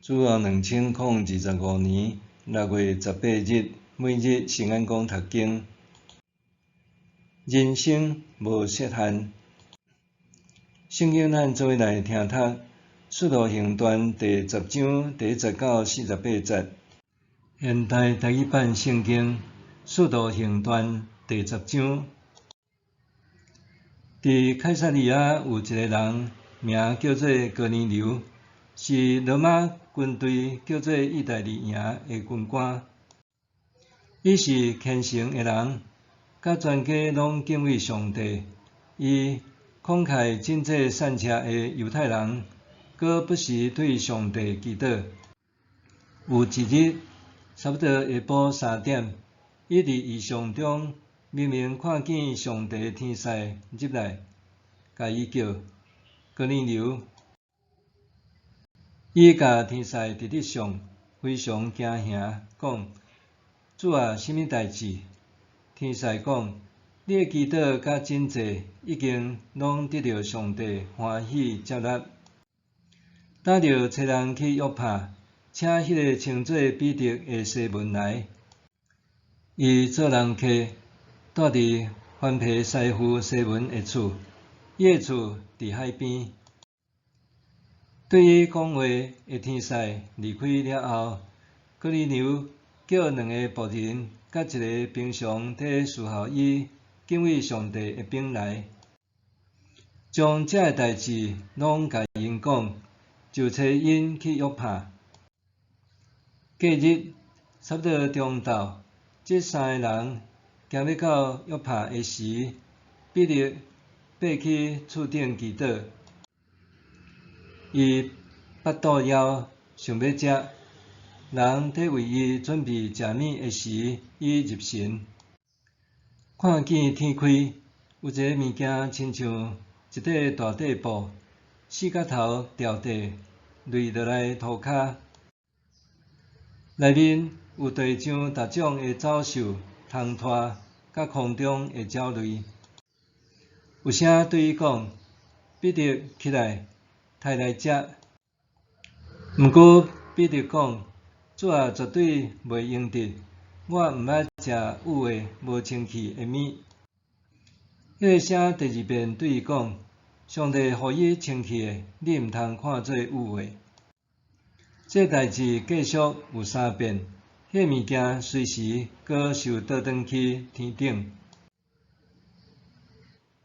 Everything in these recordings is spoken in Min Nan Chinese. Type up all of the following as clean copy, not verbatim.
主後2025年6月18日，每日聖安講讀經。人生無設限。聖經咱做伙來聽讀《使徒行傳》第十章第一節到48節。現代台語版聖經《使徒行傳》第十章。佇凱撒利亞有一个人，名叫做哥尼流，是羅馬軍隊叫做意大利營的軍官。伊是虔誠的人，佮全家攏敬畏上帝。伊慷慨賑濟散赤的猶太人，閣不時對上帝祈禱。有一日，差不多下晡3點，伊佇異象中明明看見上帝天使入來，共伊叫哥尼流。伊共天使佇咧相，非常驚嚇，講：主啊，啥物代誌？天使講：你的祈禱佮賑濟已經攏得著上帝歡喜接納。今著差人去約帕，請彼个稱做彼得的西門來。伊做人客，蹛佇番爿師傅西門的厝，伊的厝佇海邊。對伊講話的天使離開了後，哥尼流叫兩个僕人佮一个平常佇侍候伊、敬畏上帝的兵來，將這个代誌攏共𪜶講，就差𪜶去約帕。隔日，差不多中晝，這三个人行欲到約帕的時，彼得爬去厝頂祈禱。伊腹肚枵，想欲食，人佇為伊準備食物的時，伊入神，看見天開，有一个物件親像一塊大塊布，四角頭迢地墜落來塗跤，內面有地上逐種的走獸、蟲豸，佮空中的鳥類。有聲對伊講：彼得起來，刣來食。毋過彼得講：主啊，絕對袂用得，我毋捌食污的、無清氣的物。彼个聲第二遍對伊講：上帝予伊清氣的，你毋通看做污的。這代誌繼續有三遍，彼个物件隨時閣收倒轉去天頂。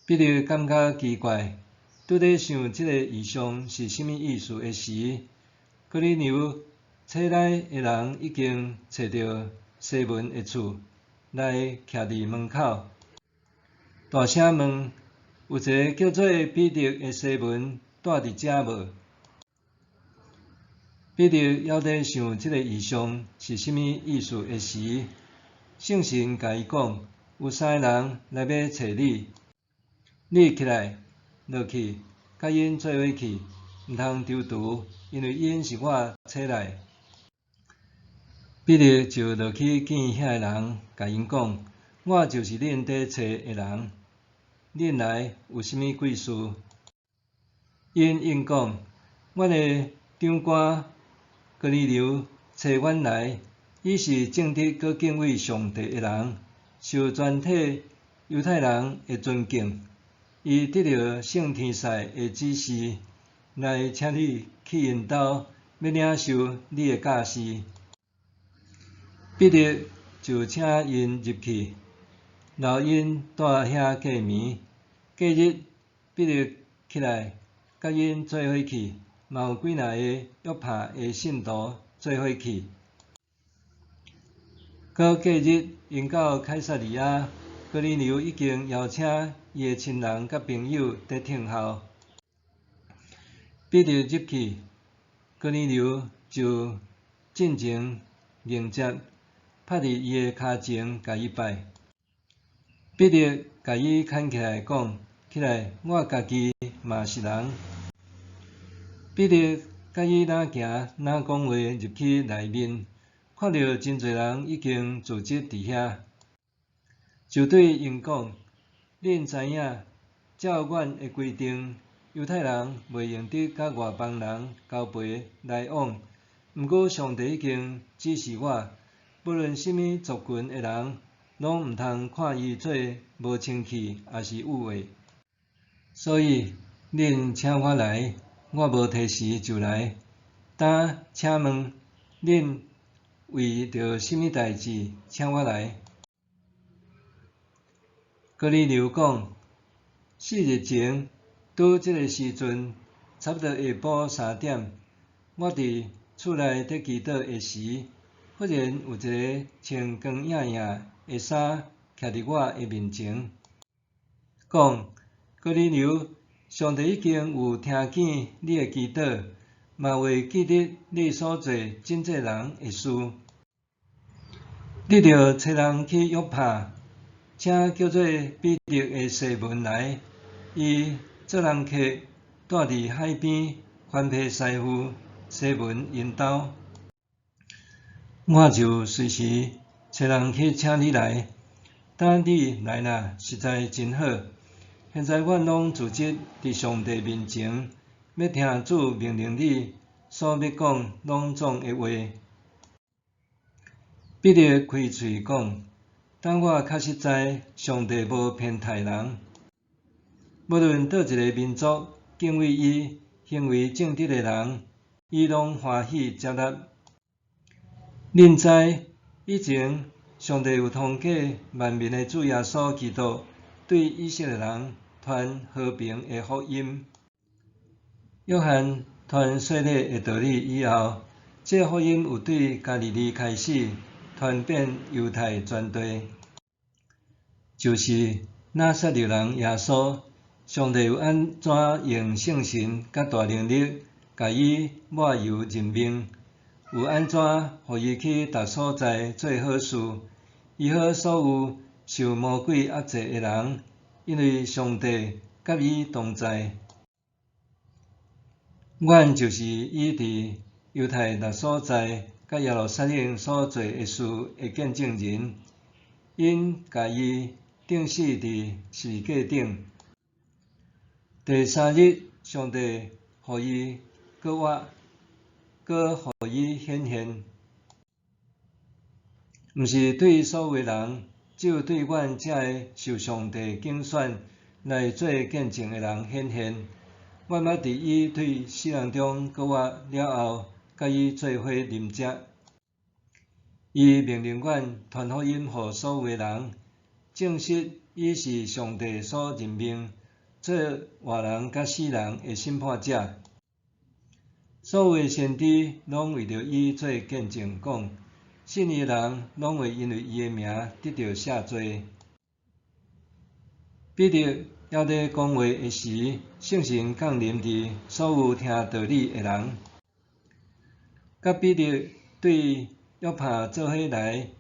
彼得感覺奇怪，拄咧想這个異象是啥物意思的時，哥尼流差來的人已經揣著西門的厝，來徛佇門口，大聲問：有一个叫做彼得的西門蹛佇遮無？彼得猶咧想這个異象是啥物意思的時，聖神共伊講：有三个人來欲揣你，你起來，落去，佮𪜶做伙去，毋通躊躇，因為𪜶是我差來的。彼得就落去見遐个人，共𪜶講：我就是恁佇揣的人，恁來有啥物貴事？𪜶應講：阮的長官哥尼流差阮來，伊是正直閣敬畏上帝的人，受全體猶太人的尊敬。伊得著聖天使的指示，來請你去𪜶兜，欲領受你的教示。彼得就請𪜶入去，留𪜶蹛遐過暝。隔日，彼得起來，佮𪜶做伙去，嘛有幾若个約帕的信徒做伙去。閣隔日，𪜶到凱撒利亞，哥尼流已經邀請伊的親人佮朋友佇等候。彼得入去，哥尼流就進前迎接，拍佇伊的跤前，共伊拜。彼得共伊牽起來講：起來，我家己嘛是人。彼得佮伊若行若講話入去內面，看著真濟人已經聚集佇遐，就對𪜶講：恁知影，照阮的規定，猶太人袂用得佮外邦人交陪來往，毋過上帝已經指示我，無論啥物族群的人，攏毋通看伊做無清氣，抑是污穢。所以，恁請我來，我無提時就來。今請問，恁為著啥物代誌請我來？哥尼流講：4日前，拄這个時陣，差不多下晡3點，我佇厝內佇祈禱的時，忽然有一个穿光熠熠的衫徛佇我的面前，講：哥尼流，上帝已經有聽見你的祈禱，嘛會記得你所做賑濟人的事。你著差人去約帕，請叫做彼得的西門來，伊做人客，蹛佇海邊番禺師傅西門𪜶兜。我就隨時差人去請你來。今你來啦，實在真好。現在阮攏聚集佇上帝面前，欲聽主命令你所欲講攏總的話。彼得開喙講：今我確實知上帝無偏待人，無論佗一个民族敬畏伊、行為正直的人，伊攏歡喜接納。恁知以前上帝有通過萬民的主耶穌基督對以色列人傳和平的福音。約翰傳洗禮的道理以後，這个福音有對加利利開始傳遍猶太全地，就是拿撒勒人耶穌，上帝有按怎用聖神佮大能力，共伊抹油任命，有按怎予伊去逐所在做好事，醫好所有受魔鬼壓制的人，因為上帝佮伊同在。阮就是伊佇猶太逐所在佮耶路撒冷所做的事的見證人。𪜶共伊釘死佇十字架頂。第三日，上帝予伊閣活，閣予伊顯現，毋是對所有的人，只有對阮這个受上帝揀選來做見證的人顯現。阮捌佇伊對死人中閣活了後，佮伊做伙啉食。伊命令阮傳福音予所有的人，證實伊是上帝所任命，做活人佮死人的審判者。所有的先知攏為著伊做見證，講信伊的人攏會因為伊的名得著赦罪。彼得猶咧講話的時，聖神降臨佇所有聽道理的人。佮彼得對約帕做伙來，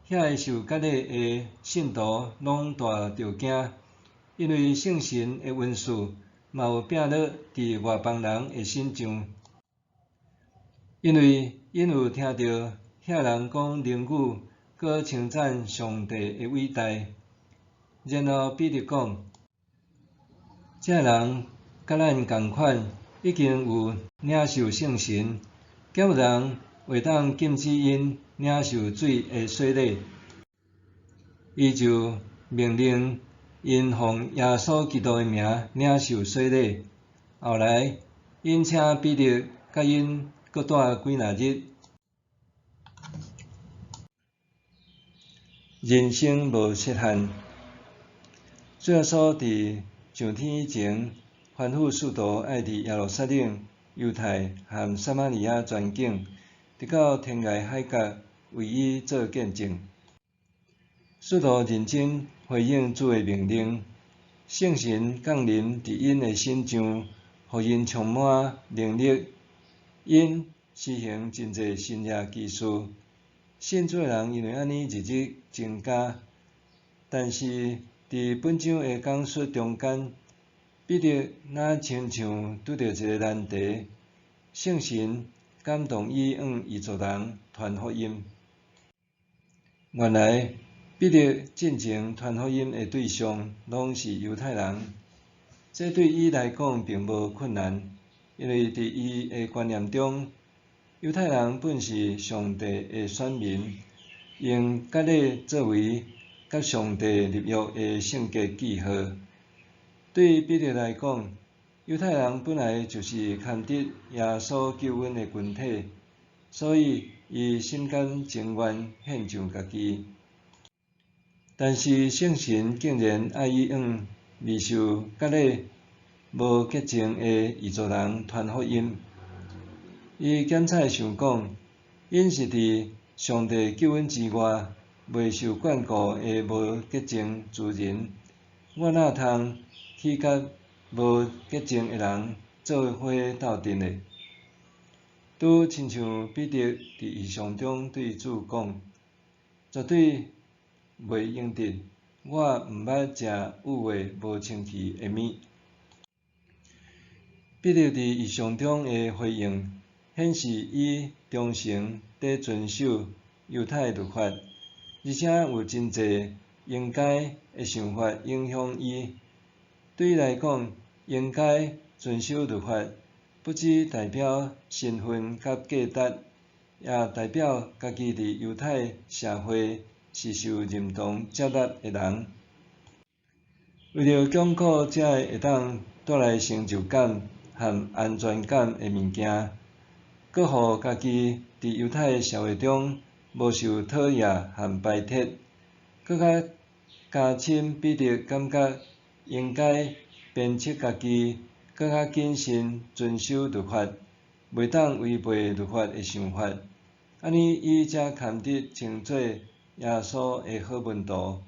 遐个受割禮的信徒攏大著驚，因為聖神的恩賜嘛有摒落佇外邦人的身上。因為𪜶有聽著遐人講靈語，閣稱讚上帝的偉大。然後彼得講：這人佮咱仝款，已經有領受聖神，敢有人會當禁止𪜶領受水的洗禮？伊就命令𪜶奉耶穌基督的名領受洗禮。後來，𪜶請彼得佮𪜶閣蹛幾若日。人生無設限。主耶穌佇上天以前，吩咐使徒愛佇耶路撒冷、猶太和撒瑪利亞全境，直到天涯海角，為伊做見證。使徒認真回應主的命令，聖神降臨佇𪜶的身上，予𪜶充滿能力，𪜶施行真濟神蹟奇事。信主的人因為按呢日日增加。但是佇本章的講述中間，彼得若親像拄著一个難題，聖神感動伊向異族人傳福音。原來彼得進前傳福音的對象攏是猶太人，這對伊來講並無困難，因為佇伊的觀念中，猶太人本是上帝的選民，用割禮做為佮上帝立約的聖潔記號。對彼得來講，猶太人本來就是堪得耶穌救恩的群體，所以伊心甘情願獻上家己。但是聖神竟然愛伊向未受割禮、無潔淨的異族人傳福音。伊檢採想講，𪜶是佇上帝救恩之外，未受眷顧的無潔淨之人，我哪通去佮無潔淨的人做伙鬥陣呢？拄親像彼得佇異象中對主講：絕對袂用得，我毋捌食污穢無清氣的物。彼得佇異象中的回應，顯示伊忠誠佇遵守猶太律法，而且有真濟應該的想法影響伊。對伊來講，應該遵守律法，不只代表身份佮價值，也代表家己佇猶太社會是受認同接納的人。為著鞏固這个會當帶來成就感和安全感的物件，閣予家己佇猶太社會中無受討厭和排斥，閣較加深彼得感覺應該鞭策家己，閣較謹慎遵守律法，袂當違背律法的想法。按呢，伊才堪得稱做耶穌的好門徒。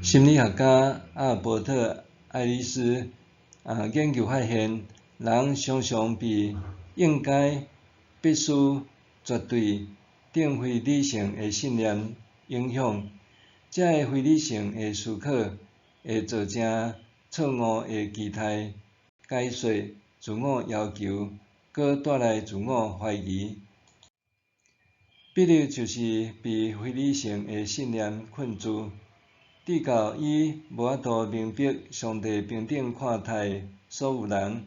心理學家阿爾伯特·愛麗絲研究發現，人常常被應該、必須、絕對等非理性的信念影響。這个非理性的思考會造成錯誤的期待、解說、自我要求，閣帶來自我懷疑。彼得就是被非理性的信念困住，直到伊無法度明白上帝平等看待所有人，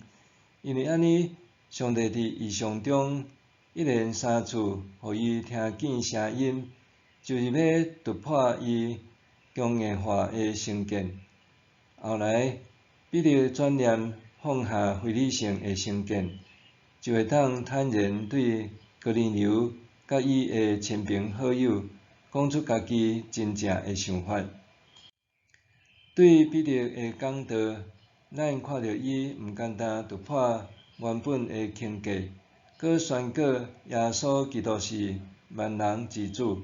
因為按呢，上帝佇異象中一連三次予伊聽見聲音，就是欲突破伊強硬化的成見。後來，彼得轉念放下非理性的成見，就會當坦然對哥尼流佮伊的親朋好友講出家己真正的想法。對彼得的講道，咱看著伊毋簡單突破原本的框架，閣宣告耶穌基督是萬人之主。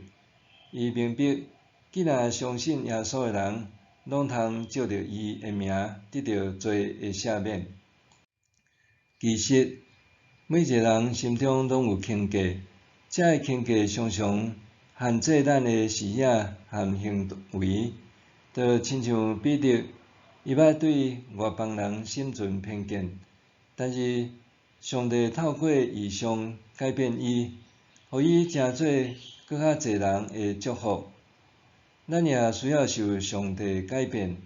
伊明白，既若相信耶穌的人，攏通藉著伊的名得著罪的赦免。其實，每一个人心中攏有框架，這个框架常常限制咱的視野和行為，就親像彼得，伊捌對外邦人心存偏見，但是上帝透過異象改變伊，予伊成做閣較濟人的祝福。咱也需要受上帝改變，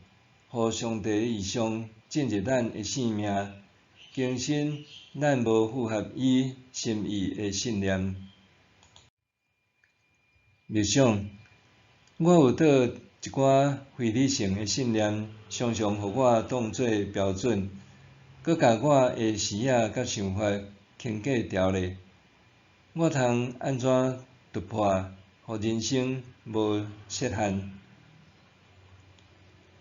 予上帝的異象進入咱的生命，更新咱無符合伊心意的信念。默想，我有佗一寡非理性的信念，常常予我當做標準，閣共我的視野佮想法框架牢咧。我通按怎突破，予人生無設限？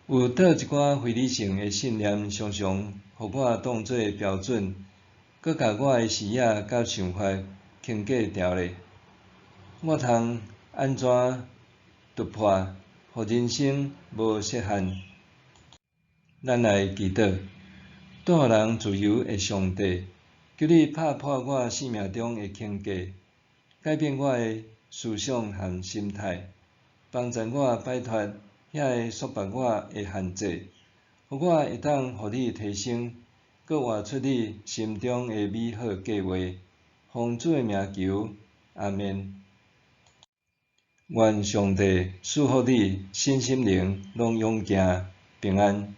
有佗一寡非理性的信念，常常予我當做標準，閣共我的視野佮想法框架牢咧。我通按怎突破，予人生無設限？咱來祈禱，帶予人自由的上帝，求你拍破我生命中的框架，改變我的思想和心態，幫助我擺脫遐个束縛我的限制，予我會當予你提升，閣活出你心中的美好計畫。奉主的名求，阿們。願上帝賜福你，身心靈攏勇健平安。